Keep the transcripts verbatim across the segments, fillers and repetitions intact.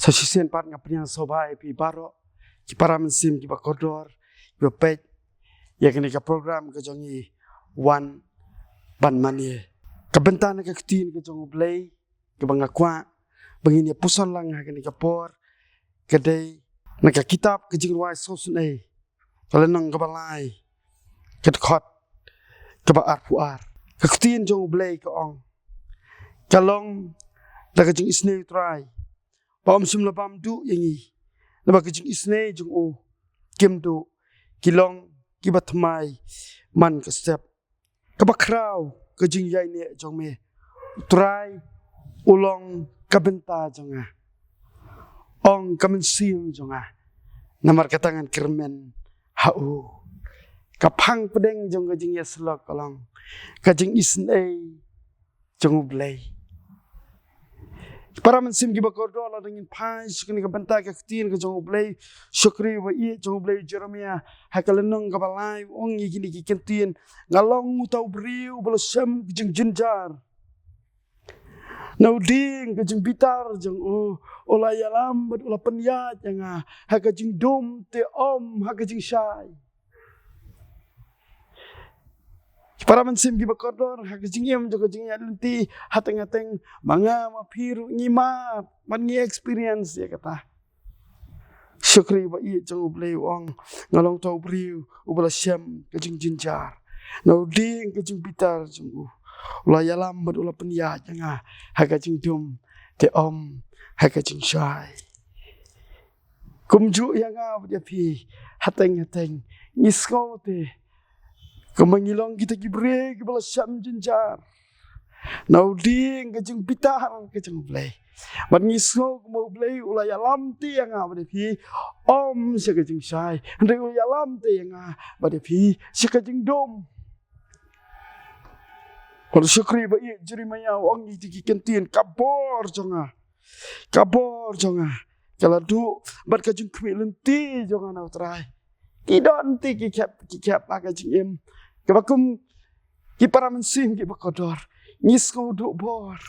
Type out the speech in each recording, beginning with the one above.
Sa shisien pat nga pynïasoh bha ïa phi baroh ki para mynsiem kiba kordor, kiba peit ïa kane ka program ka jong ngi, Wan Ban Mane. Ka bynta na ka ktien ka jong U Blei kaba nga kwah ba ngin ïa puson lang ha kane ka por ka dei na ka kitab ka Jingrwai Sawsynei, ka lynnong kaba lai, ka dkhot kaba arphew ar. Ka ktien jong U Blei ka ong, ka long da ka jingisynei U Trai ba um shym la bam duh ïa ngi, naba ka jingisynei jong u kim duh, ki long kiba thymmai man ka step. Kaba khraw ka jingïaineh jong me, U Trai u long ka bynta jong nga, ong ka mynsiem jong nga, namar kata ngan kyrmen ha u. Ka phang pdeng jong ka jingïasyllok ka long ka jingisynei jong U Blei. Para mynsiem kiba kordor, lada ngin phai sha kane ka bynta ka ktien ka jong U Blei, shakri ba ïeit jong U Blei, Jeremaïah ha ka lynnong kaba lai u ong ïa kine ki kyntien, nga long uta u briew ba la shem ka jingjynjar. Na u dieng ka jingbitar jong u, u la ïalam bad u la pynïaid ïa nga ha ka jingdum, te ym ha ka jingshai. Para mynsiem kiba kordor, ha ka jingim jong ka jingïaid lynti, hateng hateng ma nga ma phi ruh ngi mad, man ngi experience ïa kata. Shakri ba ïeit jong U Blei u ong, nga long uta u briew uba la shem ka jingjynjar. Na u dieng ka jingbitar jong u, u la ïalam bad u la pynïaid ïa nga ha ka jingdum, te ym ha ka jingshai. Kumjuh ïa nga bad ïa phi, hateng hateng ngi sngew te kumba ngi long kita ki briew kiba la shem jynjar. Na u dieng ka jingbitar ka jong U Blei, bad ngi sngew kumba U Blei u la ïalam te ïa nga bad ïa phi, ym sha ka jingshai, hynrei u la ïalam te ïa nga bad ïa phi sha ka jingdum. Bad shakri ba ïeit, Jeremaïah u ong ïa kita ki kyntien, ka bor jong nga, ka bor jong nga ka la duh, bad ka jingkhmih lynti jong nga na U Trai. Ki don te ki khep ki khep ha ka jingim, kaba kum ki para mynsiem kiba kordor, ngi sngew duh bor,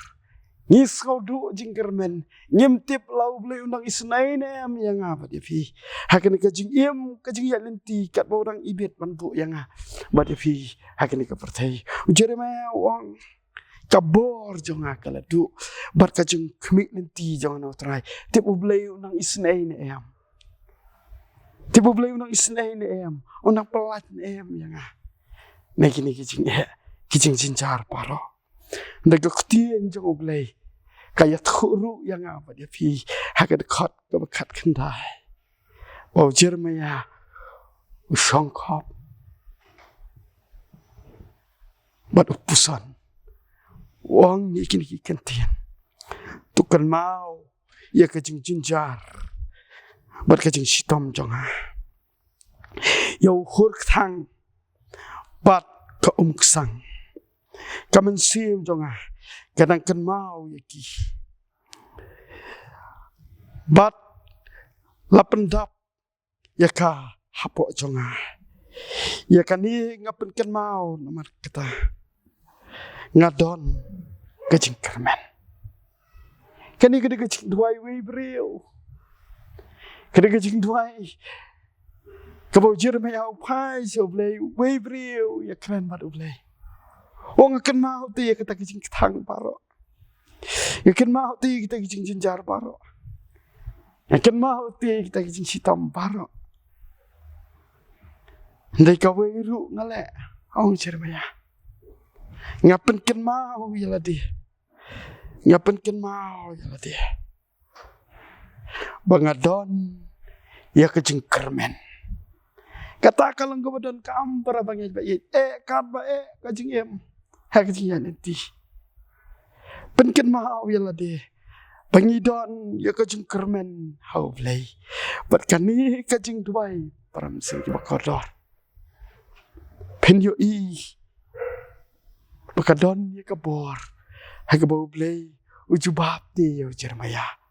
ngi sngew duh jingkyrmen, ngim tip la U Blei u nang isynei ne em ïa nga bad ïa phi ha kane ka jingim, ka jingïaid lynti katba u dang ibit ban buh ïa nga bad ïa phi ha kane ka pyrthei. U Jeremaïah u ong, ka bor jong nga ka la duh, bad ka jingkhmih lynti jong nga na U Trai. Tip U Blei u nang isynei ne em? Tip U Blei u nang isynei ne em? U nang pyllait ne em ïa nga na kine ki jing, eh, ki jingjynjar baroh? Hynrei ka ktien jong U Blei ka ïathuh ruh ïa nga bad ïa phi ha ka dkhot kaba khatkhyndai, ba u Jeremaïah u shongkop bad u puson, u ong ïa kine ki kyntien: To kynmaw ïa ka jingjynjar bad ka jingshitom jong nga, ïa u hur kthang bad ka umksang. Ka mynsiem jong nga ka dang kynmaw ïa ki, bad la pyndap ïa ka hapoh jong nga. Ïa kane nga pynkynmaw namar kata nga don ka jingkyrmen. Kane ka dei ka jingduwai wei briew. Ka dei ka jingduwai kaba u Jeremaïah u phai sha U Blei, wei briew ïakren bad U Blei. Ong, nga kynmaw te ïa kita ki jingkthang baroh. Nga kynmaw te ïa kita ki jingjynjar baroh. Nga kynmaw te ïa kita ki jingshitom baroh. Hynrei kawei ruh nga leh, ong Jeremaïah. Nga pynkynmaw ïa lade. Nga pynkynmaw ïa lade ba nga don ïa ka jingkyrmen. Kata ka long kaba donkam, para bangeit ba ïeit, eh, katba eh ka jingim ha ka jingïaid lynti. Pynkynmaw ïa lade ba ngi don ïa ka jingkyrmen ha U Blei. Bad kane ka jingduwai, para mynsiem kiba kordor, phin ïohi ba ka don ïa ka bor ha kaba U Blei u jubab te ïa u Jeremaïah.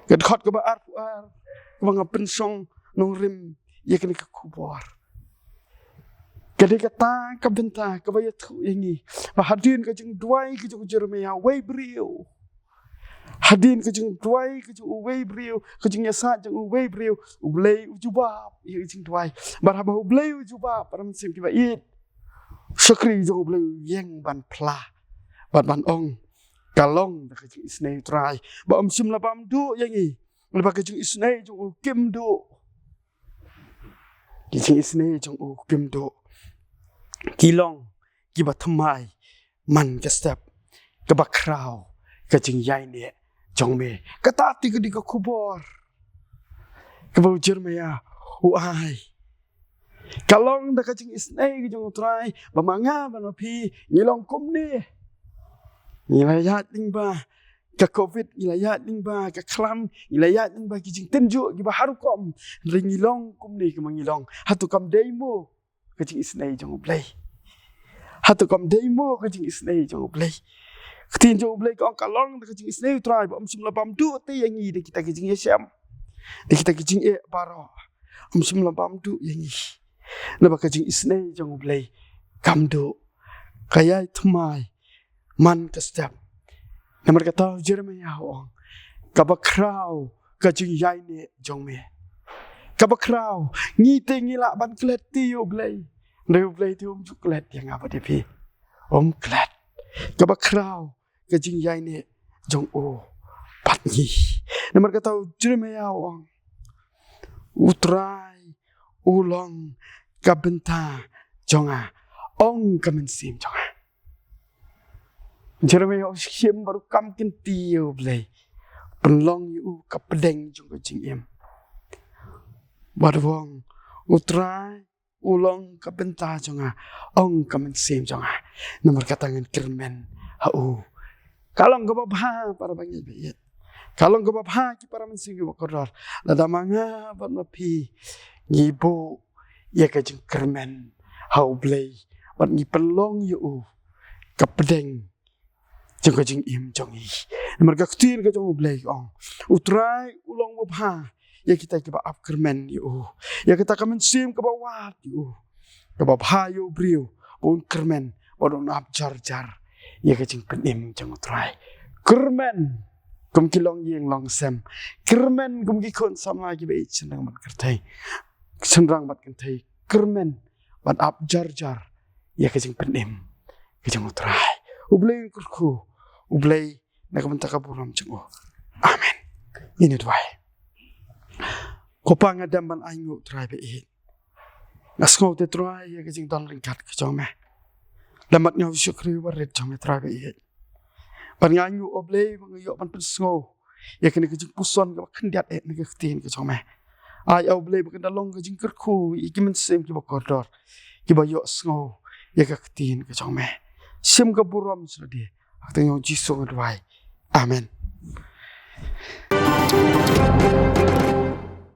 Ka dkhot kaba arphew ar kaba nga pynshong nongrim ïa kane ka khubor, ka dei kata ka bynta kaba ïathuh ïa ngi ba hadien ka jingduwai ka jong u Jeremaïah, wei briew, Hadien ka jingduwai ka jong uwei u briew, ka jingïasaid jong uwei u briew, U Blei u jubab ïa ka jingduwai. Bad haba U Blei u jubab, para mynsiem kiba ïeit, shakri jong U Blei u ïeng ban phla bad ban ong, ka long da ka jingisynei U Trai, ba um shym la bam duh ïa ngi. Naba ka jingisynei jong u kim duh. Ka jingisynei jong u kim duh. Ki long kiba thymmai man ka step, kaba khraw ka jingïaineh jong me. Kata te ka dei ka khubor kaba u Jeremiah u ai. Ka long da ka jingisynei ka jong U Trai ba ma nga bad ma phi ngi long kumne. Ngi la ïaid lyngba ka covid, ngi la ïaid lyngba ka khlam, ngi la ïaid lyngba ki jingtynjuh kiba har rukom. Hynrei ngi long kumne kumba ngi long. Hato kam dei mo ka jingisynei jong U Blei? Hato kam dei mo ka jingisynei jong U Blei? Ka ktien jong U Blei ka ong, ka long da ka jingisynei U Trai ba um shym la bam duh te ïa ngi da kita ki jingïashem, da kita ki jingeh baroh. Um shym la bam duh ïa ngi. Naba ka jingisynei jong U Blei kam duh. Ka ïai thymmai man ka step. Namar kata u Jeremiah u ong, kaba khraw ka jingïaineh jong me. Kaba khraw, ngi te ngi lah ban klet te ïa U Blei. Hynrei U Blei te um ju klet ïa nga bad ïa phi. Um klet. Kaba khraw ka jingïaineh jong u bad ngi. Namar kata u Jeremiah u ong, U Trai u long ka bynta jong nga, ong ka mynsiem jong nga. Jeremiah u shim bad u kam kynti ïa U Blei, pynlong ïa u ka pdeng jong ka jingim. Bad u ong, U Trai u long ka bynta jong nga, ong ka mynsiem jong nga. Namar kata ngan kyrmen ha u. Ka long kaba bha para bangeit ba ïeit. Ka long kaba bha ki para mynsiem kiba kordor, lada ma nga bad ma phi ngi buh ïa ka jingkyrmen ha U Blei bad ngi pynlong ïa u ka pdeng jong ka jingim jong ngi. Namar ka ktien ka jong U Blei ka ong, U Trai u long uba bha ïa kita kiba ap kyrmen ïa u. Ïa kata ka mynsiem kaba wad ïa u. Kaba bha ïa u briew ba un kyrmen bad un ap jar jar ïa ka jingpynim jong U Trai. Kyrmen kum ki longïing longsem. Kyrmen kum ki khun samla kiba ïeit shynrang bad kynthei. Shynrang bad kynthei. Kyrmen bad ap jar jar ïa ka jingpynim ka jong U Trai. U Blei un kyrkhu, U Blei na ka bynta ka burom jong u. Amen. Ngin ïa duwai. Ko Pa, nga dem ban ainguh Trai ba ïeit. Nga sngew te Trai ïa ka jingdon ryngkat ka jong me. Lem bad nga u shakri uba rit jong me Trai ba ïeit. Bad nga ainguh, O Blei, ba nga ïoh ban pynsngew ïa kane ka jingpuson kaba khyndiat eh na ka ktien ka jong me. Ai, O Blei, ba kan da long ka jingkyrkhu ïa ki mynsiem kiba kordor, kiba ïohsngew ïa ka ktien ka jong me. Shim ka burom sha lade. Ha ka kyrteng jong U Jisu nga duwai. Amen.